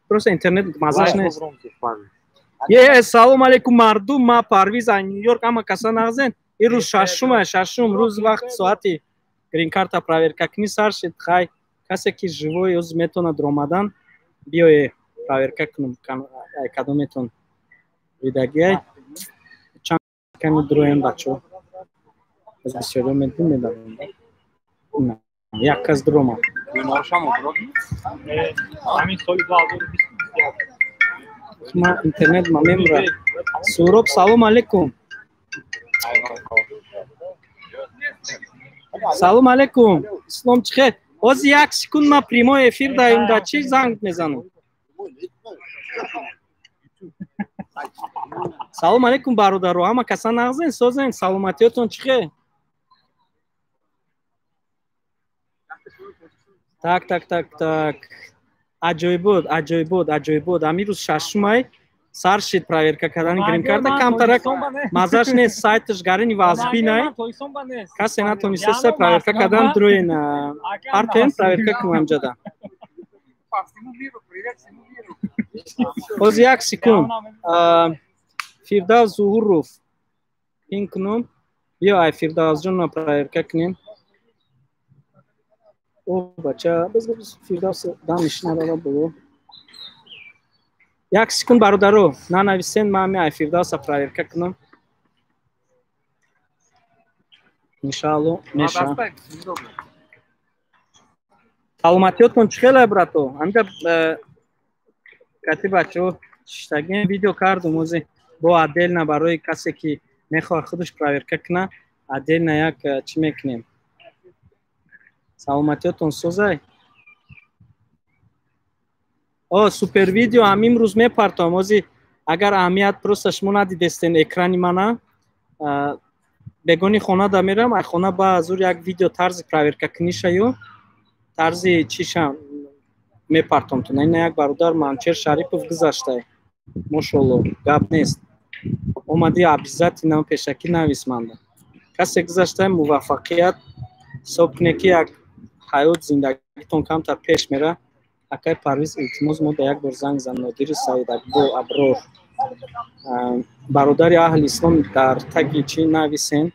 Просто интернет мазаш нест. Е, салом алейкум, мардум, ма Парвиз аз Нью-Йорк, ҳама каса нағзен. Ин рӯз шашума, шашум рӯз вақт соати грин-карта проверка кунӣ сар шид. Хай, касе ки живой оз метавонад омадан, биёе проверка кунум, кадометон ридагиай. Чанд ками дуроем, бачо. Аз бисёриҳо медум медавам. Як кас дуромад. Ма интернет ма мемра. Суроб, салом алейкум. Салом алейкум. Ислом чӣ хел? Оз як секунд ма прямой эфир даем, да чӣ занг мезанам? Салом алейкум, бародаро, ҳама каса нағзен, созен, саломатиётон чӣ хел? Так, так, так, так. Аҷоибот, аҷоибот, аҷоибот. Ҳамин рӯз шашумай сар шид проверка кардани грин-карта, камтарак мазаш нест, сайташ гарини вазбинай. Касе натонистеста проверка кардан, дуроен партен проверка кунам ҷада. Ҳозир як секунд. Фирдавс Зуҳуров пин кунум. Биё ай Фирдавсҷонро проверка кунем. О, бача, без Фирдавс дамиш надара боло. Як секунд, бародаро, нанависен, ман ҳами ай Фирдавса проверка кунам. Иншаалло меша. Саломатиётон чӣ хеле, брато? Ҳаминҷа кати бачаҳо шиштагем, видео кардум ози бо отдельно барои касе ки мехоҳад худаш проверка кунад, отдельно як чӣ мекунем. Саломатиётон созай. О, супер видео ҳам имрӯз мепартом. Ози агар аҳамият просто шумо надидестен экрани мана, бегони хона да мерам, ай хона ба зур як видео тарзи проверка кунишаю, тарзи чиша мепартом тун. Ина як бародар Манчер Шарипов гузаштай. Мошолло, гап нест. Омади обязательно пешакӣ навис манда. Касе гузаштай муваффақият ҳисоб куне ки як ҳаёт зиндагитон камтар пеш мера. Акай Парвиз, илтимос, мо да як бор занг зан. Нодири Саид Акбо Аброр. Бародари аҳли ислом дар таги чӣ нависен.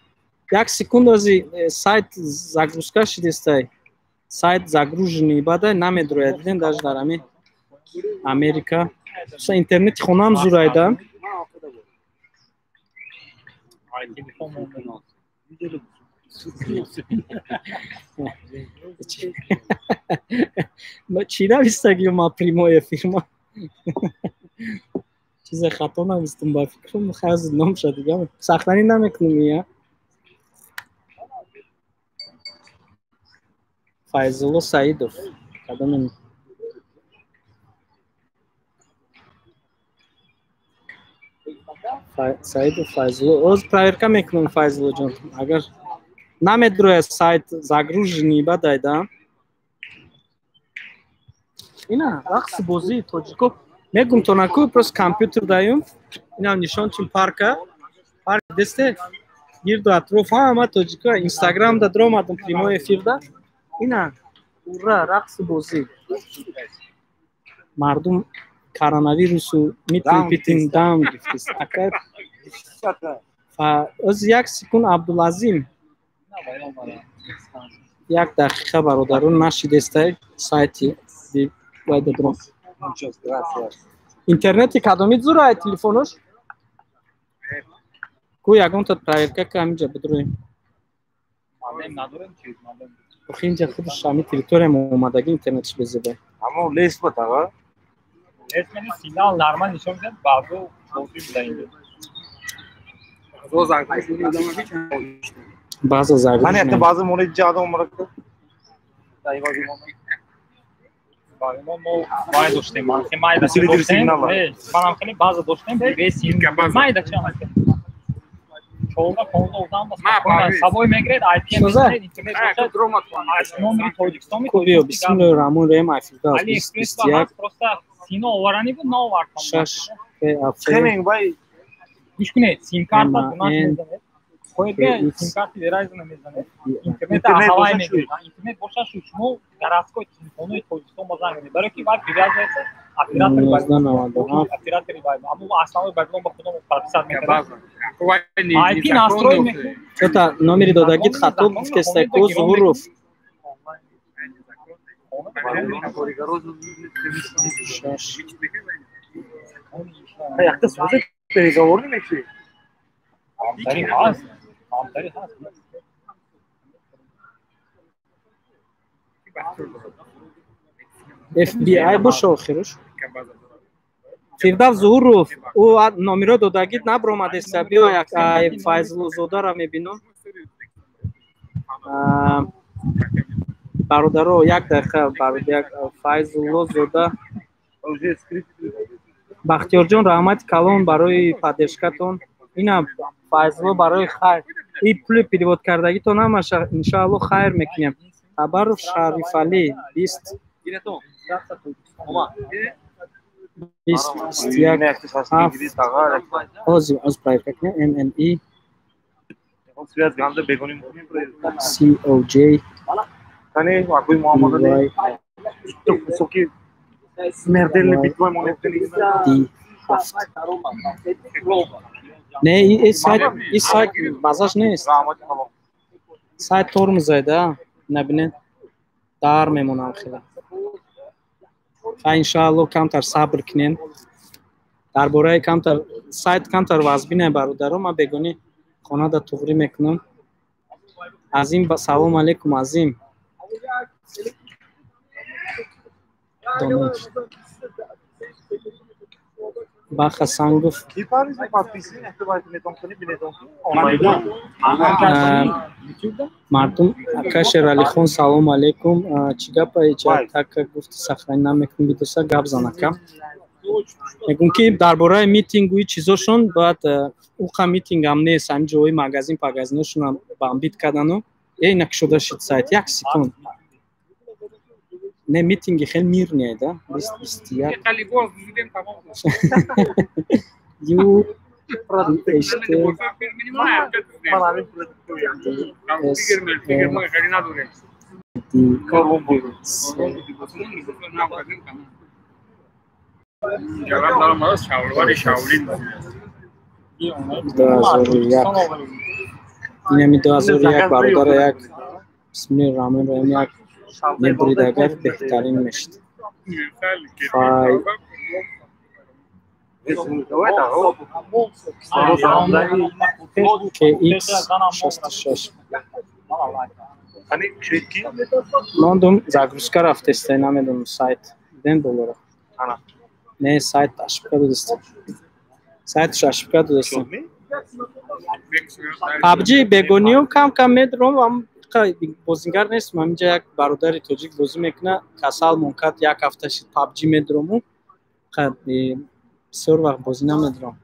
Як секунд, ози сайт загрузка шидестай. Сайт загруженный бадай намедрояд, диден даже дар ами Америка. Интернети хонаам зурайда. Чӣ навистагиё ма прямой эфир ма? Чизе хато навистум ба фикрам, хаз номша дига. Сахнанӣ намекунем я. Файзулло Саидов. Кадомин? Саидов Файзулло. Оз проверка мекунам, Файзулло ҷон. Агар намедрояд сайт загруженный бадай да. Ина рақси бозии тоҷико мегум то наку просто компютер даюм. Инам нишон чун парка. Парк десте гирду атроф ҳама тоҷико Инстаграм да дромадам прямой эфир да. Ина ура рақси бозӣ. Мардум коронавирусу митин питин дам гифтист. Акай оз як секунд, Абдулазим. Як дақиқа, бародарон, нашидестай сайти вайдадром. Интернети кадомид зура ай телефонош? Ку ягонта проверка ка ҳаминҷа бидроем. Охи инҷа худаш ҳами территория мо омадагӣ интернетш безебай. Амо лес ба тага? Лес мени сигнал нормал нишон медиҳад, баъзо бозӣ буда инҷо. Баъзо загрузка. Ман якта баъзо моли ҷадо омада. Мо май доштем, ман хе майда доштем. Манам хеле баъзо доштем, бесим. Майда чӣ ама? 14-15 одам сабой мегиред, IPM мегиред, интернет бошад. Номери Тоҷикистон Ку биё, бисмиллоҳи раҳмони раҳим, Фирдавс AliExpress 21 просто сино оварани буд, наовардам. 6 5 Гӯш кунед, сим-карта гунаҳ мезанед. Хоҳед сим-карти Verizon мезанед. Интернет ҳавай мегиред. Интернет бошад, шумо городской телефонҳои Тоҷикистон ба занг мезанед. Барои ки вай привязывается оператори оператори вай. Аммо основной Babylon ба худо прописать мекунад. IP настрой мекунед. Чота номери додагит хато гуфтеста ко Зуҳуров. Якта сӯзе переговор намекунӣ. Ҳамтари ҳаст. Ҳамтари ҳаст. FBI боша охирш. Фирдавс Зуҳуров, ӯ номеро додагит набромадеста. Биё як Файзуллозодаро мебинам. Бародаро, як дақиқа, бародар Файзуллозода. Бахтиёрҷон, раҳмати калон барои поддержкатон. Ина Файзулло барои хайр. И пули перевод кардагитон ҳамаша иншаалло хайр мекунем. Хабаров Шарифалӣ 20 21 7. Ҳозир аз проверка кунем. MNE COJ D 7. Не, и сайт базаш нест. Сайт тормозайда, набинед, дар мемонам хела. Ха, иншаалло камтар сабр кунен. Дар бораи камтар сайт камтар вазбине бародаро, ман бегони хонада туғрӣ мекунам. Азим, салом алейкум, Азим. Дониш. Баха Сангов. Мардум, ака Шералихон, салом алейкум. Чӣ гапа ича така гуфти сахрани намекунӣ бидоса гап зан ака. Мегӯм ки дар бораи митингу и чизошон бояд уқа митингам нест, ҳамин ҷои магазин пагазиношонам бамбит кардану эй накшода шид сайт як секунд. Не, митинги хеле мирные, да? 20-21. Ю H T S D C. 2001. Инами 2001 бародаро як бисмиллоҳи раҳмони раҳим як мебурид агар беҳтарин мешид. Фай KX 66. Мондум загрузка рафтеста, намедонам сайт. Ден доллара. Не, сайт ошибка додеста. Сайтш ошибка додеста. PUBG бегониё кам-кам медром, ам бозингар нестам. Ҳаминҷа як бародари тоҷик бозӣ мекунад, касал монкат як ҳафта шид PUBG медрому. Бисёр вақт бозӣ намедром.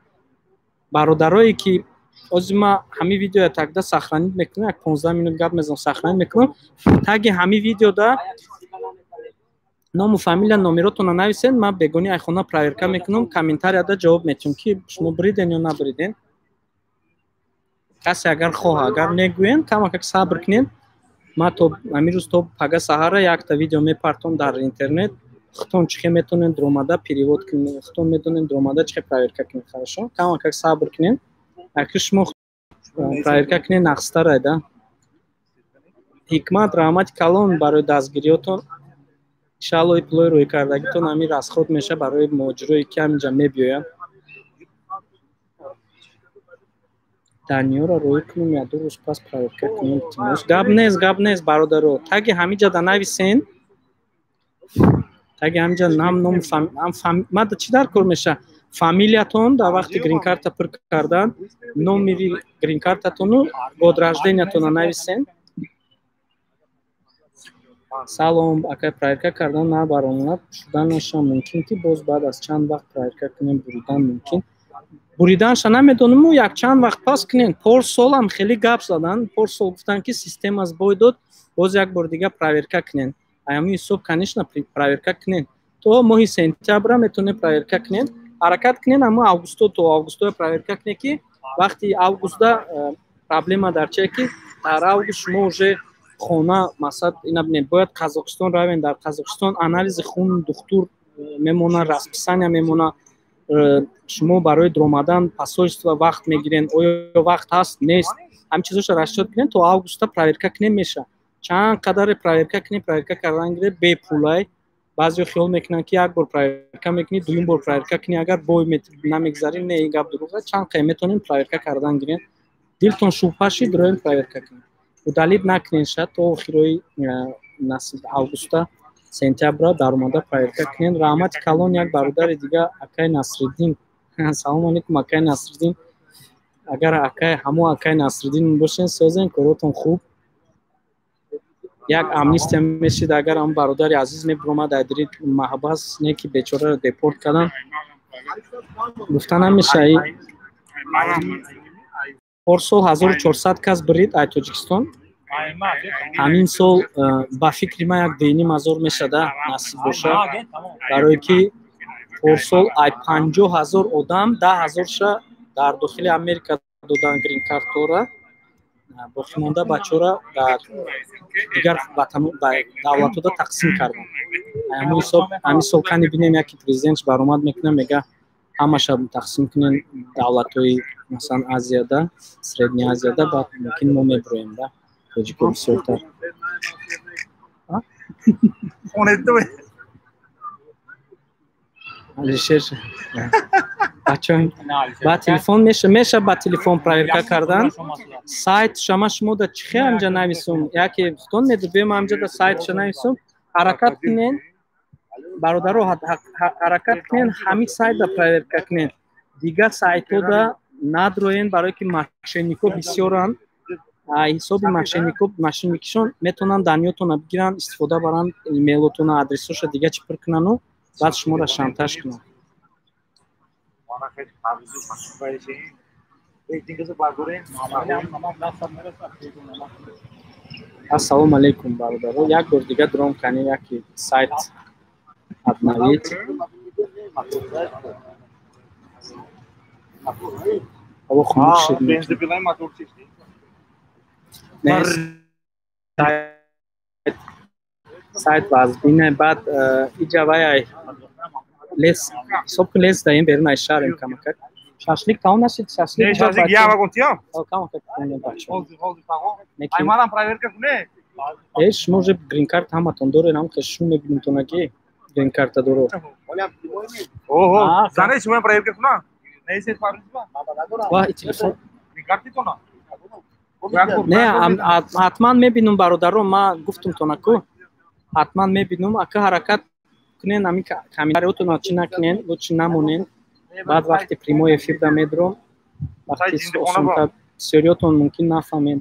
Бародарое ки ҳозир ман ҳамин видеоя тагда сохранить мекунам, як 15 минут гап мезанам, сохранить мекунам. Таги ҳамин видеода ному фамилия номеротонро нависед, ман бегони айхона проверка мекунам, комментарияда ҷавоб метиҳам ки шумо бриден ё набриден. Касе агар хоҳа, агар негӯен, камакак сабр кунед. Ман то ҳамин рӯз то пага саҳара якта видео мепартом дар интернет. Худтон чӣ хел метавонед дромада перевод кунед, худтон метавонед дромада чӣ хел проверка кунед, хорошо? Камакак сабр кунед. Агар шумо проверка кунед, нақстарай, да? Ҳикмат, раҳмати калон барои дастгириётон. Иншаалло пулои рӯй кардагитон ҳамин расход мешавад барои муҳоҷирое ки ҳаминҷа мебиёянд. Даниёро рӯй кунем, я ду рӯз пас проверка кунем, илтимос. Гап нест, гап нест, бародаро. Таги ҳаминҷа да нависен. Таги ҳаминҷа нам ном фам мада чӣ дар кор мешавад? Фамилиятон дар вақти грин-карта пур кардан, номери грин-картатону год рождениятонро нависен. Салом, акай проверка кардан набаромад, шуданаша мумкин ки боз баъд аз чанд вақт проверка кунем, буридан мумкин. Буриданша намедонам, як чанд вақт пас кунем. Порсолам хеле гап задан, порсол гуфтан ки система сбой дод, боз як бор дига проверка кунем. Ҳамин ҳисоб, конечно, проверка кунем. То моҳи сентябра метавонем проверка кунем. Ҳаракат кунем, аммо августо то августо проверка кунем ки вақти августда Проблема дар чие, ки дар август шумо уже хона, масалан, ина бинед, бояд Қазоқистон равен. Дар Қазоқистон анализи хун духтур мемона, расписания мемона. Шумо барои дуромадан посольство вақт мегирен, оё вақт ҳаст, нест, ҳамин чизоша расчёт кунен, то августа проверка кунем, меша. Чанд қадаре проверка кунем, проверка кардан гире бепулай. Баъзеҳо хиёл мекунанд, ки як бор проверка мекунӣ, дуюм бор проверка кунӣ, агар бой намегзарӣ. Не, ин гап дурӯға. Чанд қай метавонем проверка кардан гирем. Дилтон шубҳа шид, роем проверка кунем. Удалить накунен ша, то охирои августа, сентябра даромада проверка кунен. Раҳмати калон. Як бародари дига, акай Насриддин, салому алейкум, акай Насриддин. Агар акай ҳамо акай Насриддин бошен, созен, коротон хуб. Як амнистия мешид, агар ҳам бародари азиз мебиромад айдири маҳбас, не ки бечораро депорт кардан. Гуфта намеша, порсол 1400 кас бирид ай Тоҷикистон. Ҳамин сол ба фикри ман як 2,5 ҳазор мешада, насиб боша, барое ки порсол ай 50 000 одам 10 000-ша дар дохили Америка додан гринкартора, боқимонда бачаҳоро дар дигар давлатҳода тақсим карданд. Ҳамин ҳисоб ҳамин сол кани бинем, яке президентш баромад мекунад, мега ҳамаша тақсим кунен давлатҳои, масалан, Азияда, Средняя Азияда, баъд мумкин мо мебироем да тоҷико бисёртар. Алишер бачаҳо, ба телефон меша, ба телефон проверка кардан. Сайт шама шумо да чихе амҷа нависум, яке худон меду биём амҷа да сайтша нависум. Ҳаракат кунен, бародаро, ҳаракат кунен, ҳамин сайтда проверка кунен, дигар сайтҳода надроен, барое ки мошеннико бисёранд. Ҳисоби мошеннико, мошенникишон метавонанд данныетона бигиранд, истифода баранд, имейлотона, адресоша, дига чӣ пур кунану баъд шуморо шантаж кунанд. Ассалому алайкум, бародаро. Як бор дига дром кани, яки сайт обновить. Ҳаво хунук шуд. Бензопилаи мотор чишти. Не, сайт вазбине, баъд иҷа вай лес ҳисоб кун, лес даем берун ай шаҳрем камакак. Шашлик тамом нашид, шашлик. Не, шашлик я вагон тиям. Камакак бачо. Ҳозир, ҳозир фаҳмо. Ай манам проверка куне. Э, шумо уже грин-карт ҳаматон доред, ҳам шум мебинитона ки грин-карта доро. Оҳо, зане шумо проверка куна? Не, парвизба. Ва телефон. Грин-картитона. Не, ҳатман мебинум, бародаро, ман гуфтумтона ку, ҳатман мебинум. Ака, ҳаракат кунен, ҳамин комментариотона чӣ накунен, чӣ намонен. Баъд вақти прямой эфир да медром, вақти осонтар, бисёриётон мумкин нафаҳмед.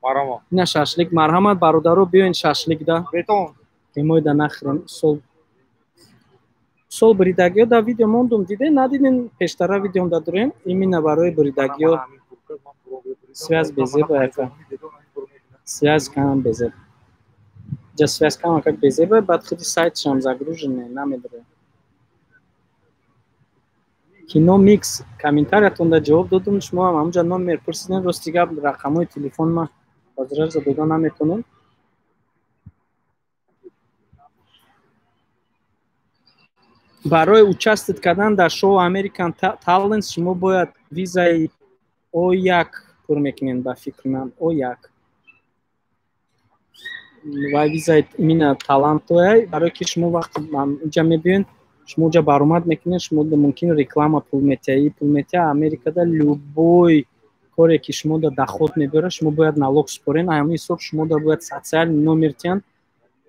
Марҳамат. Ина шашлик, марҳамат, бародаро, биёен шашлик да. Бетон. Прямой да нахӯрем. Сол сол буридагиё да видео мондум, диден, надиден? Пештара видеом да дурен, именно барои буридагиё. Связь безеба, яка связь кам безеб, ҷа связь кам как безеба, баъд худи сайтшам загруженный намедорем. Кино микс, комментариятонда ҷавоб додум, шумо ҳам ҳамунҷа номер пурсидем. Рости гап, рақамҳои телефон ма ҳозираза дода наметонам. Барои участвовать кардан дар шоу American Talents шумо бояд визаи О1 пур мекунед, ба фикри ман О1 ва визаи именно талантоя, барое ки шумо вақти инҷа мебиёед, шумо уҷа баромад мекунед, шумо мумкин реклама пул метиҳа, пул метиҳа. Америкада любой коре ки шумо да доход мебиёрад, шумо бояд налог супорен. Ҳамин ҳисоб шумо да бояд социальный номер тиҳанд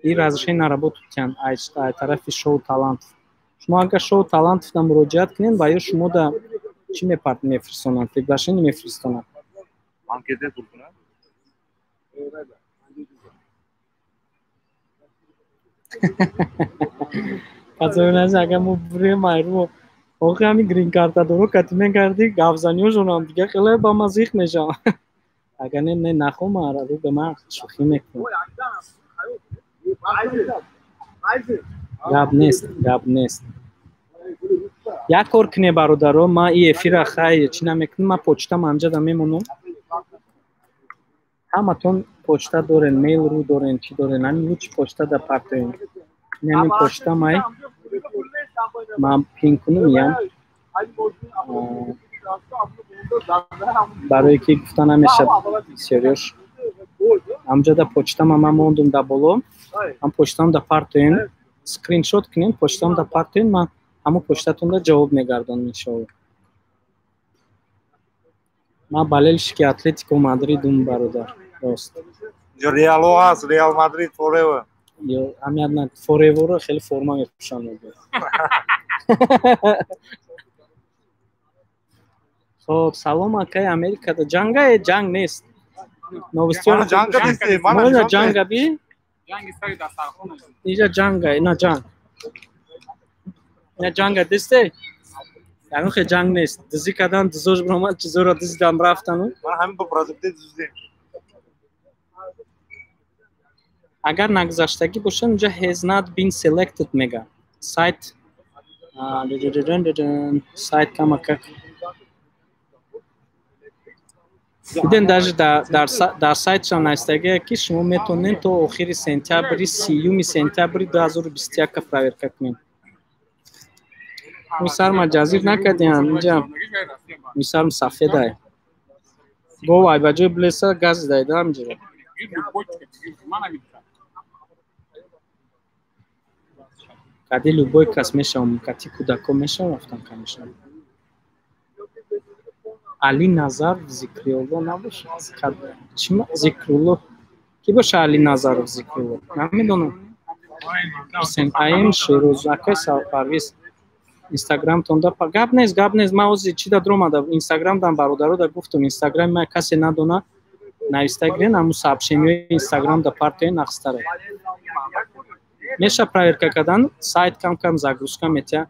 и разрешение на работу тиҳанд ай тарафи шоу талантов. Шумо агар шоу талантовда муроҷиат кунед, ва ё шумо да чӣ мефирстонанд, приглашение мефиристонанд. Анкета пур кунад. Пазонази, агар мо бурем айру охи ҳамин грин-карта доро кати мегарди, гапзаниёшонам дига хеле ба ма зиқ мешавам. Агар не, не нахома, рӯ ба ман шӯхӣ мекунам. Гап нест, гап нест. Як кор кне, бародаро, ма и эфира хай чӣ намекунам, ма почтам ҳамҷада мемонам. Ҳаматон почта дорен, мейл ру дорен, чӣ дорен, ҳамин лучи почта да партоем. Ҳамин почта май ман пин кунам ям. Барое ки гуфта намешад бисёриёш. Ҳамҷада почтама ман мондум да боло. Ҳам почтам да партоем, скриншот кунем, почтам да партоем, ман ҳамон почтатонда ҷавоб мегардонам иншоалло. Ман болельщики Атлетико Мадридум, бародар, рост. Реало ҳаст, Реал Мадрид forever. Ё ҳамият на forever хеле форма мепӯшанд. Хоб, салом акай, Америкада ҷанга е ҷанг нест. Новостиён ҷанга нест, мана ҷанга би? Ҷанги сари дастархон. Инҷа ҷанга, ина ҷанг. Ина ҷанга дисте? Ягон хел ҷанг нест. Дизӣ кардан, дизош биромад, чизоро дизидам рафтану. Ман ҳамин бо продукти дизидем. Агар нагузаштагӣ бошад, инҷа has not been selected мега. Сайт сайт камакак. Диден даже дар сайтшам навистагие ки шумо метавонед то охири сентябри, 30 сентябри 2021 проверка кунед. Мӯи сарма ҷазир накардиам, инҷа мӯи сарм сафедай. Говай ба ҷои блеса газ дайда ҳаминҷоро. Кади любой кас мешавам, кати кӯдако мешавам рафтан, конечно. Али Назаров Зикрулло набошад? Зикрулло? Ки боша Али Назаров Зикрулло? Намедонам. Аим Шероз, акай Парвиз. Инстаграмтонда гап нест, гап нест. Ман ҳозир чӣ да дуромада Инстаграм дам бародаро да гуфтум, Инстаграми ман касе надона, нависта гирен, ҳамун сообщениҳои Инстаграм да партоен нақстаре. Меша проверка кардан, сайт кам-кам загрузка метия,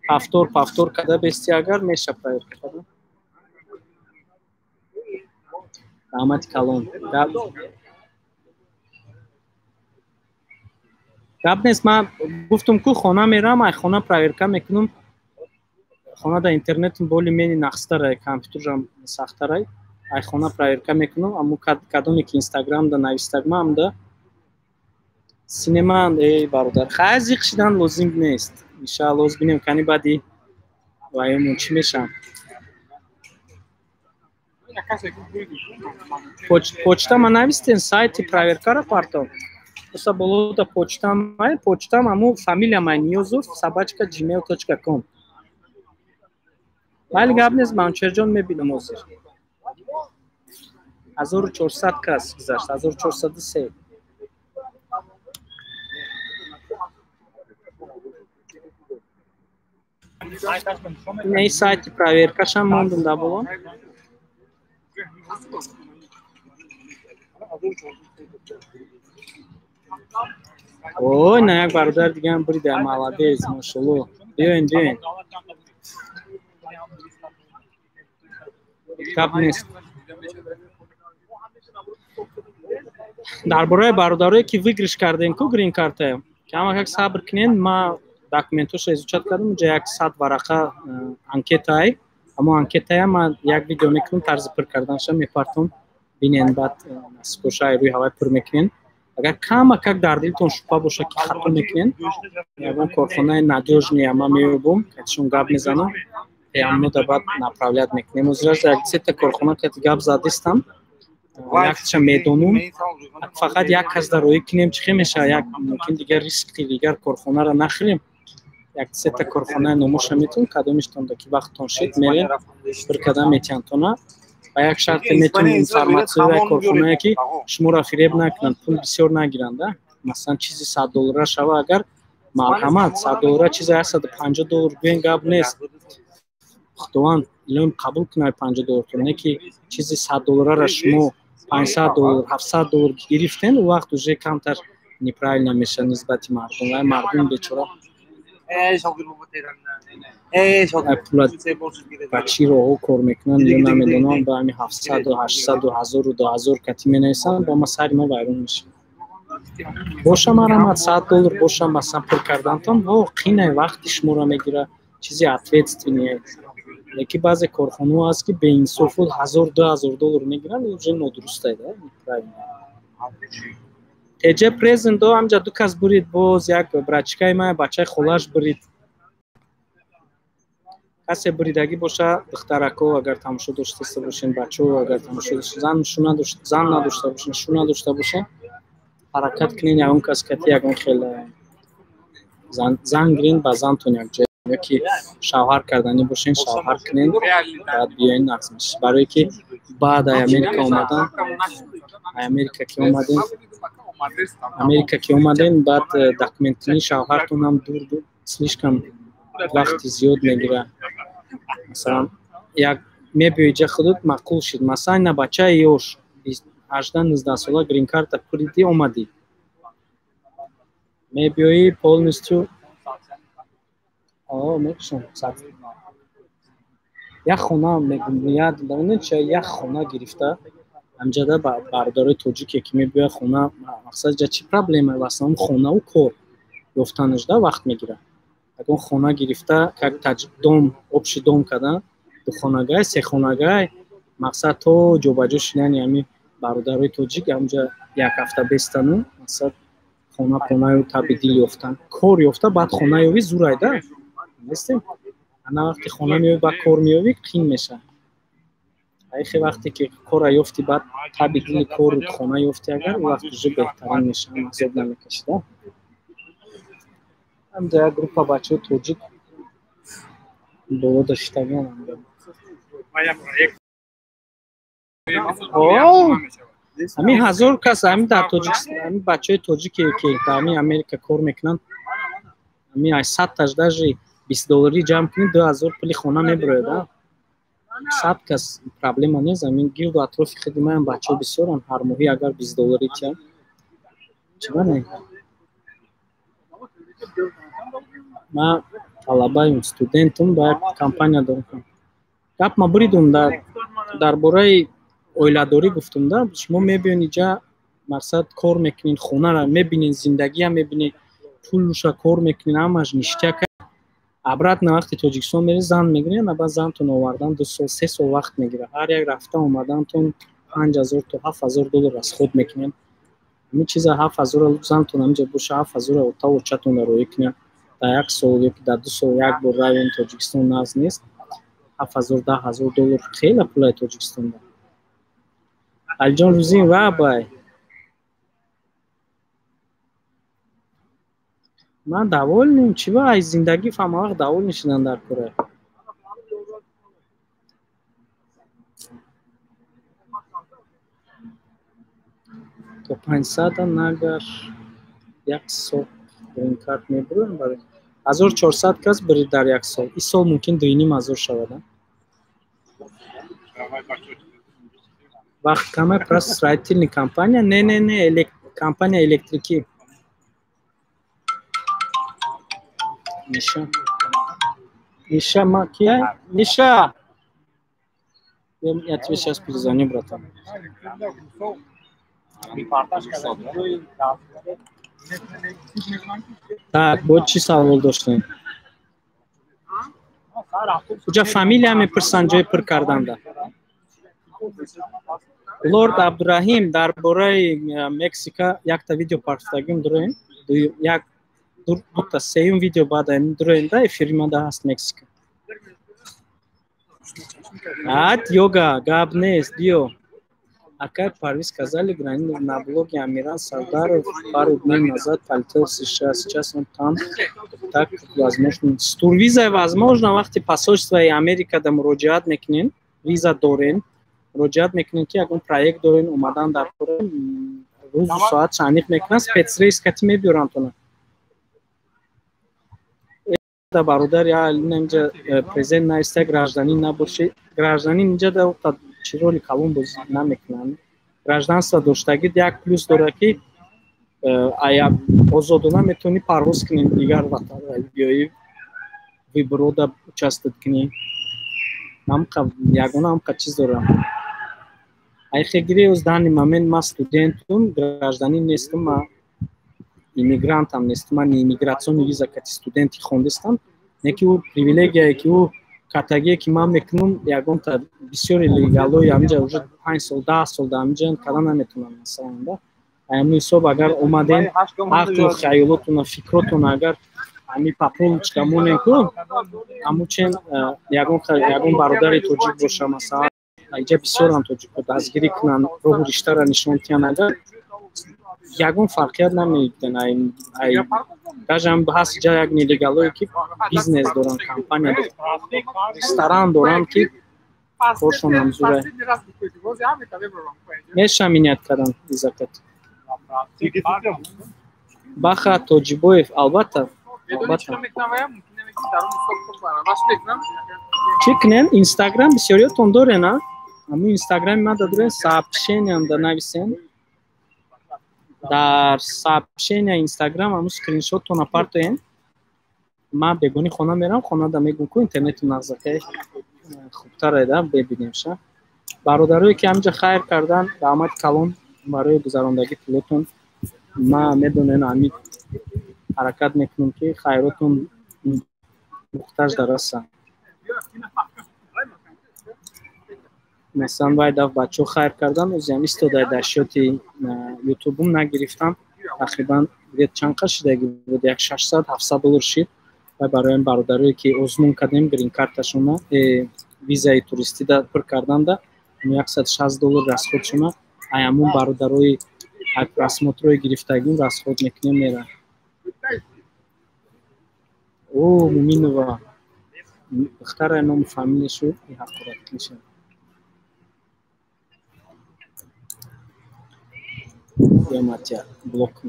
повтор, повтор када бести агар меша проверка кардан. Раҳмати калон. Гап нест, ман гуфтум ку хона мерам, ай хона проверка мекунам. Хона да интернетум боли мени нақстарай, компютерам сахтарай. Ай хона проверка мекунам, аммо кадоме ки Инстаграм да навистагма амда синема, эй бародар, хай зиқ шидан лозим нест. Иншаалло оз бинем кани баъди ваёмон чӣ мешавам. Почта ма навистен, сайти проверкара партов. Оса болода почтам май, почтам аму фамилия май Ниёзов @gmail.com. Майли гап нест, Манучерҷон мебинам ҳозир. 1400 кас гузашт, 1403. Ин сайти проверкашам мондум да боло. Ой, на як бародар дигаам бурида, молодец, машалло. Биёен, биёен. Гап нест. Дар бораи бародарое ки выигрыш кардем ку грин картая, камакак сабр кунен, ма документоша изучать кардам, инҷа як сад варақа анкетаай. Аммо анкетая ма як видео мекунам, тарзи пур карданша мепартом, бинен, баъд насиб боша ай рӯи ҳавай пур мекунен. Агар камакак дар дилтон шубҳа боша ки хато мекунен, ягон корхонаи надёжный ма меёбум, катишон гап мезанам, пеамнода баъд направлять мекунем. Ҳозир як сета корхона кати гап задистам, якча медонум, фақат як кас дар роӣ кунем, чӣ хел мешавад, як мумкин дигар риски дигар корхонаро нахӯрем. Як сета корхонаи номоша метавон, кадомиштонда ки вақттон шид, мерем, пур кардан метиҳантона. Ба як шарте метавонем информатсияи корхонае ки шуморо фиреб накунанд, пул бисёр нагиранд. Масалан, чизи 100 доллара шава, агар марҳамат, 100 доллара чизи 150 доллар гӯен гап нест. Худованд илоҳим қабул кунад 50 доллартон, не ки чизи 100 долларара шумо 500 доллар, 700 доллар гирифтен, у вақт уже камтар неправильно мешавад нисбати мардум. Вай мардум бечора пула ба чӣ роҳҳо кор мекунанд, ё намедонам, ба ҳамин 700, 800, 1000, 2000 кати менависанд, ба ма сари ма вайрон мешавад. Боша марҳамат, 100 доллар боша, масалан, пур кардантон, во қинай вақти шуморо мегирад, Чизи ответственный. Леки баъзе корхонаҳо ҳаст, ки беинсофу 1000-2000 доллар мегиранд, уже нодурустай, да, неправильно. Теҷа презент до ҳамҷа ду кас бурид, боз як брачкаи ман, бачаи холаш бурид. Касе буридагӣ боша, духтарако, агар тамошо доштаста бошен, бачаҳо, агар тамошо зан надошта бошен, шу надошта бошен, ҳаракат кунен, ягон кас кати ягон хел зан гирен, ба зантон якҷоя, ёки шавҳар карданӣ бошен, шавҳар кунен, баъд биёен, нақс мешид. Барое ки баъд ай Америка омадан, ай Америка ки омаден, Америка ки омаден, баъд документини шавҳартонам дур, слишком вақти зиёд мегирад. Масалан, як мебиёи ҷа худут маъқул шид. Масалан, ина бачаи ёш, 18-19 сола, грин-карта пуридӣ, омадӣ. Мебиёӣ полностью мекушам. Як хона мегӯям, як хона гирифта, ҳамҷада бародарои тоҷике ки мебиёяд хона, мақсад ҷа чӣ проблема? В основном хонаву кор ёфтанаш да вақт мегирад. Ягон хона гирифта, как дом, общий дом кардан, духонагай, сехонагай, мақсад то ҷобаҷо шидани ҳамин бародарои тоҷик ҳамҷа як ҳафта бестану, мақсад хона понаю таби дил ёфтан. Кор ёфта, баъд хона ёвӣ зурай, да? Нестем? Ана вақти хона меёвӣ, баъд кор меёвӣ, қин мешавад. Айхе вақте ки кора ёфти, баъд таби дили кору хона ёфти, агар он вақт уже беҳтарин мешавад, азоб намекашӣ, да? Ҳамҷа як группа бачаҳои тоҷик боло доштагиан. Ҳамин 1000 кас, ҳамин дар Тоҷикистон, ҳамин бачаҳои тоҷике ки дар ҳамин Америка кор мекунанд, ҳамин ай 100 таш даже 20 долларӣ ҷамъ кунӣ, 2000 пули хона мебирояд, а? 100 кас проблема нест, ҳамин гирду атрофи худи маам бачаҳо бисёранд, ҳар моҳӣ агар 20 долларӣ тиям, чиба не? Ман талабаем, студентум, ба як компания дорам. Гап ма буридум, дар бораи оиладорӣ гуфтум, да, шумо мебиён иҷа, мақсад кор мекунед, хонара мебинед, зиндагиам мебинед, пулуша кор мекунед, ҳамаш ништяк. Обратно вақти Тоҷикистон меред, зан мегиред, на баъд зантон овардан 2 сол, 3 сол вақт мегирад. Ҳар як рафта омадантон 5000 то 7000 доллар расход мекунед. Ҳамин чиза 7000 зантон ҳаминҷа боша, 7000 отаву очатонро роӣ кунед. Дар як сол ёки дар 2 сол як бор равем Тоҷикистон, нағз нест. 7000, 10 000 доллар хеле пулай Тоҷикистонда. Алиҷон Рӯзин ва бай. Ман довольным, чӣ ва ай зиндагӣ ҳама вақт довольный шудан дар кора. То 500 нагар як сол грин-карт мебурам барои 1400 кас бурид дар як сол. Ин сол мумкин 2500 шавад. Вақт камай, просто строительный компания? Не, не, не, компания электрикӣ. Миша. Миша, ма кия? Миша! Я тебе сейчас перезвоню, братан. Так, бо чӣ савол доштем? Куҷа фамилия мепурсанд ҷои пур карданда. Лорд Абдураҳим, дар бораи Мексика якта видео партофтагим, дуроем. Як дута сеюм видео баъд дуроем, да, эфири мада ҳаст Мексика. Ат йога гап нест, биё. Акай Парвиз, сказали, гранит на блоге Амиран Сардаров пару дней назад полетел в США. Сейчас он там, так возможно. С турвизой возможно, вақти посольствои Америка да муроҷиат мекунен, виза дорен, муроҷиат мекунен, ки ягон проект дорен, омадан дар кора, рӯзу соат аниқ мекунан, спецрейс кати мебиёранд тона. Да бародар, я инҷа презент наиста, гражданин набоши, гражданин инҷа да чӣ роли калон бозӣ намекунанд. Гражданство доштагид як плюс дорад, ки ая озодона метавонӣ парвоз кунӣ, дигар ватан биёӣ, выборода участвовать кунӣ. Ягона ҳамқа чиз дорам. Айхегири оз данный момент ман студентум, гражданин нестум, ман иммигрантам нестум, ман иммиграционный виза кати студенти хондистам. Не ки ӯ привилегияе ки ӯ катагие ки ман мекунам, ягонта бисёри легалои ҳаминҷа уже 5 сол, 10 сол дар ҳаминҷа када наметавонанд, масалан, да. Ҳамин ҳисоб агар омадем, ақлу хаёлотуна, фикротуна агар ҳами паполучка монем ку, ҳамучен ягон бародари тоҷик боша, масалан, инҷа бисёрам тоҷикҳо дастгирӣ кунанд, роҳу риштаро нишон диҳанд, агар ягон фарқият намедиҳанд. Даже ҳам ҳаст ҷа як нелегалое ки бизнес доранд, компания доранд, ресторан доранд, ки коршон ҳамзура меша минят кардан изакат. Баха Тоҷибоев, албатта, албатта. Чӣ кунем? Инстаграм бисёриётон дорен, а? Ҳамун инстаграми ман дорен, сообщениям да нависен. Дар сообщения инстаграм ҳамун скриншоттон апартоен. Ман бегони хона мерам, хона да мегӯм ку интернету нағзакай хубтаре да бебинем ша. Бародарое ки ҳаминҷа хайр кардан, раҳмати калон барои гузарондагӣ пулотон. Ман медонем, ҳамин ҳаракат мекунем ки хайротон муҳтаҷ дараса. Масалан, вай даф бачаҳо хайр кардан, ӯзиам истодай дар шоти ютубум нагирифтам, тақрибан чанд қад шидаги буд, як 600-700 доллар шид. Вай барои бародарое ки озмун кардем грин-карташона, визаи туристида пур карданда, 160 доллар расход шуна. Ай ҳамун бародарои просмотрҳои гирифтагим расход мекунем, мера. О, Муминова, духтара ному фамилияшу ҳақорат мешавад. Я матя блок.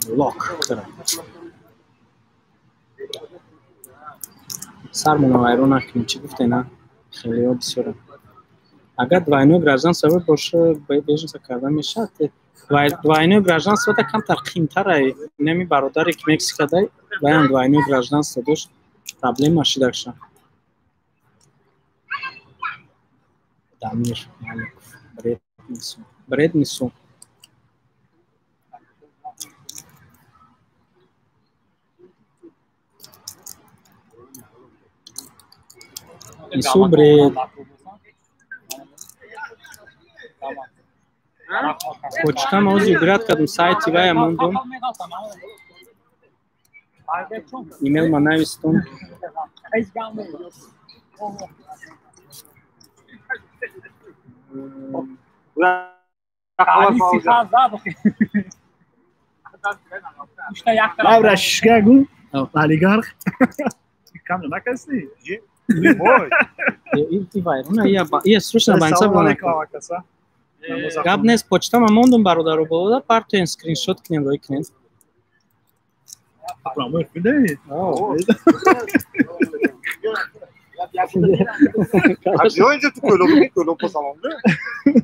Блок. Сармона вайрон накунем, чӣ гуфте, на? Хелеҳо бисёра. Агар двойное гражданство боша, беженца карда мешавад. Двойное гражданство да камтар қимтара. Неми бародаре ки Мексика дай, ваям двойное гражданство дошт, проблема шидакша. Дамир Маликов, бред несу. Бред несу. Несу бред. Почтам ози убират кардам сайти вая мондум. Имейл ма навистум. Лавра шишгагу, олигарх. Камера накасти? Ия, срочно банца бона. Гап нест, почтама мондум бародаро болода, партоен скриншот кунем, рой кунем.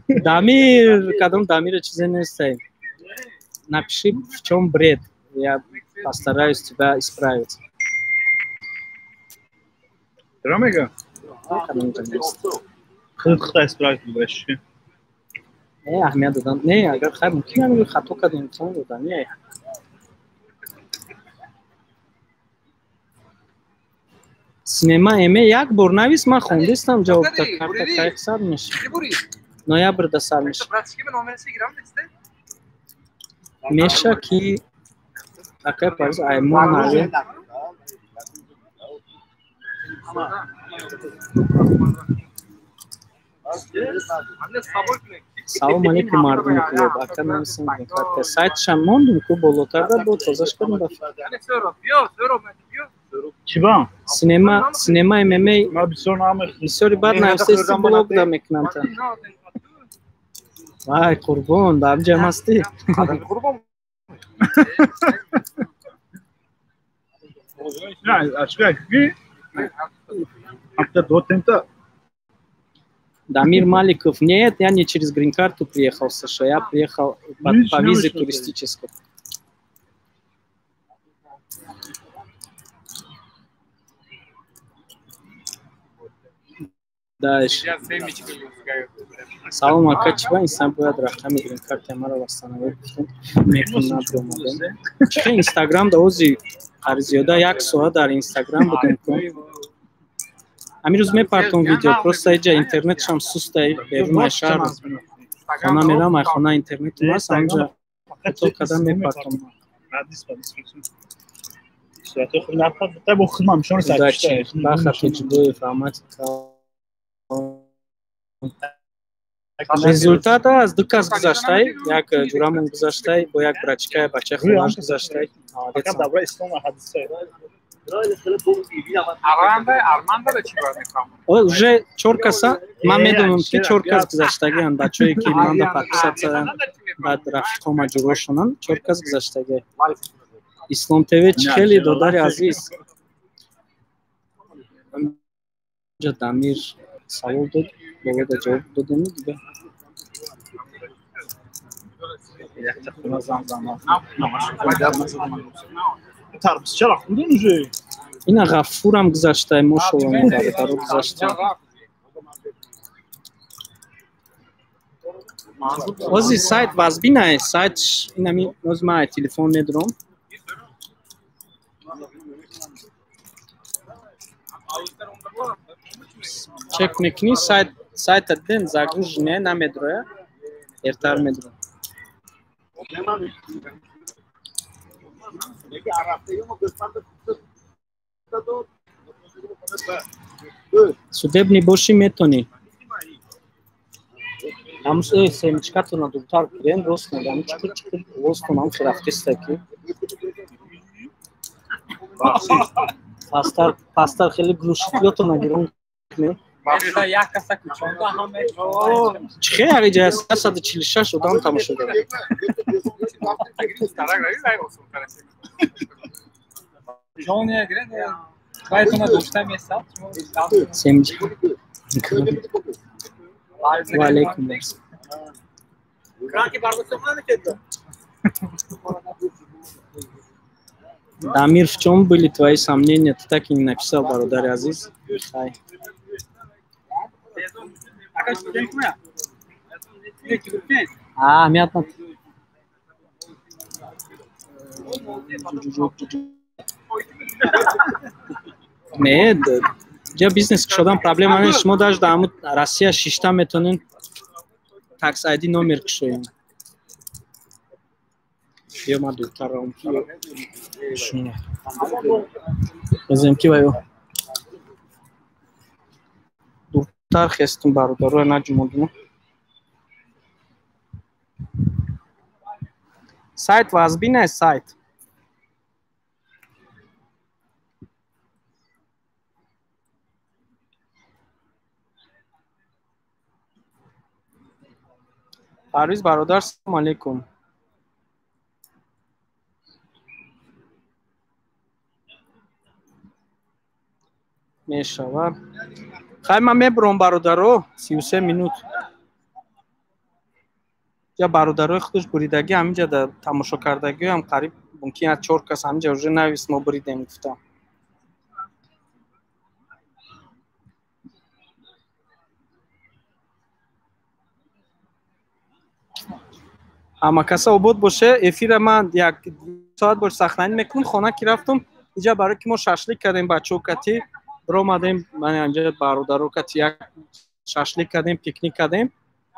Дамир, кадом Дамира чизе нестай. Напиши, в чем бред. Я постараюсь тебя исправить. Рамега? Худта исправить вообще. Не, аҳамият додан. Не, агар хайр мумкин ам хато кардем, инсон додан. Не. Синема эме як бор навис, ман хондистам ҷавоб та карта кайф сар мешавад. Ноябр да сар мешавад. Меша ки акай Париз аймон наве. Салом алейкум мардуми клуб. Ака нависем карта. Сайтшам мондум ку болотарда бо тозаш кардам рафт. Чиба? Синема, синема ММА. Ма бисёр намехӯрам. Бисёри бад нависести блог да мекунам та. Вай, қурбон, дар ҷам ҳастӣ? Қурбон. Не, ачка ки? Апта дотента. Дамир Маликов, нет, я не через грин-карту приехал в США, я приехал по визе туристической. Дальше. Салом, ака, чӣ ба инсан бояд рақами гринкарти маро восстановить гуфтем, мекун набиромадем. Чӣ Инстаграм да ози зиёда як соат дар Инстаграм будем ку. Ҳамин рӯз мепартом видео, просто иҷа интернетшам сустай, берун ай шаҳр хона мерам, ай хона интернетум аст, ҳамҷа то када мепартом. Удачи, Баха Тоҷибоев, раҳмати. Результат аз ду кас гузаштай, як ҷурамон гузаштай, бо як брачкая бачаи хонаш гузаштай. Уже чор каса ман медонам, ки чор кас гузаштагианд, бачаое ки манда подписаться, баъд рафиқома ҷурошонанд, чор кас гузаштаги. Ислом ТВ, чӣ хеле, додари азиз? Дамир савол дод, бобода ҷавоб додем дига. Ина Ғаффурам гузаштай, мошалло, бародаро гузашта. Ози сайт вазбинае, сайт инами ози ман телефон медурам. Чек мекунӣ, сайт сайта дидем, загруженная намедроя, дертар медро. Судебный бошӣ, метонӣ. Ҳамус семечкатона дуртар кунем, рост мегам, чуқур чуқур овозтон ҳам рафтиста ки. Пастар пастар хеле глушителётона гирон кунем. Чӣ хел иҷа 146 одам тамошо дорад. Семечка. Ва алейкум. Дамир, в чем были твои сомнения? Ты так и не написал, бародари азиз. Хай. А, мятно. Не, ҷа бизнес кушодан проблема нест. Шумо даже дар ҳамун Россия шишта метонен tax ID номер кушоем. Биё, ман дуртар равам. Бизем ки ваё. Дуртар хестум, бародаро, наҷумодуну. Сайт вазбина сайт. Парвиз бародар, салому алейкум. Мешавад. Хай, ман мебурам, бародаро, 33 минут. Я бародарои худаш буридагӣ ҳаминҷа да тамошо кардагиам қариб мумкин аз чор кас ҳаминҷа уже навис, мо буридем гуфтам. Ҳама каса обод боше. Эфира ман як соат бош сохранить мекунам. Хона ки рафтам, иҷа барои ки мо шашлик кардем, бачаҳо кати биромадем, ман анҷа бародаро кати як шашлик кардем, пикник кардем.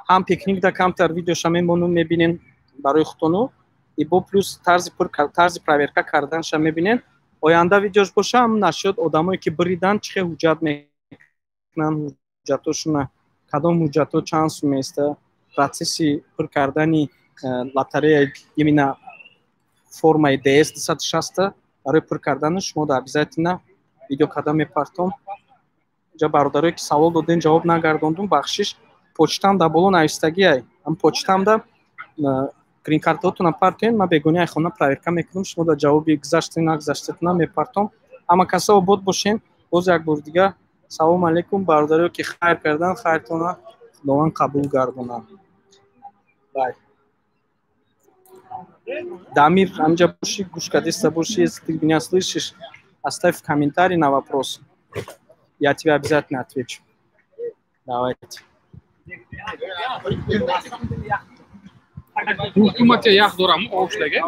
Ҳам пикник да камтар видеоша мемонум, мебинен барои худтону и бо плюс тарзи пур тарзи проверка карданша мебинен. Оянда видеош боша, ҳам нашуд одамое ки бридан, чӣ хел ҳуҷҷат мекунанд, ҳуҷҷатошуна, кадом ҳуҷҷатҳо чанд сум места, процесси пур кардани лотерея, именно формаи DS 260 барои пур кардани шумо да обязательно видео карда мепартом. Ҷа бародарое ки савол додем, ҷавоб нагардондум, бахшиш. Почтам да боло навистагиай. Ам почтам да гринкартаотона партоен, ман бегони ай хона проверка мекунам, шумо да ҷавоби гузаште нагузаштетона мепартом. Ҳама каса обод бошен. Боз як бор дига салому алейкум, бародарое ки хайр кардан, хайртона Худованд қабул гардонад. Бай. Дамир, ҳамҷа боши, гӯш кардиста боши, если ты меня слышишь, оставь комментарий на вопрос. Я тебе обязательно отвечу. Давайте. Ҳукумати ях дорам, обшлага.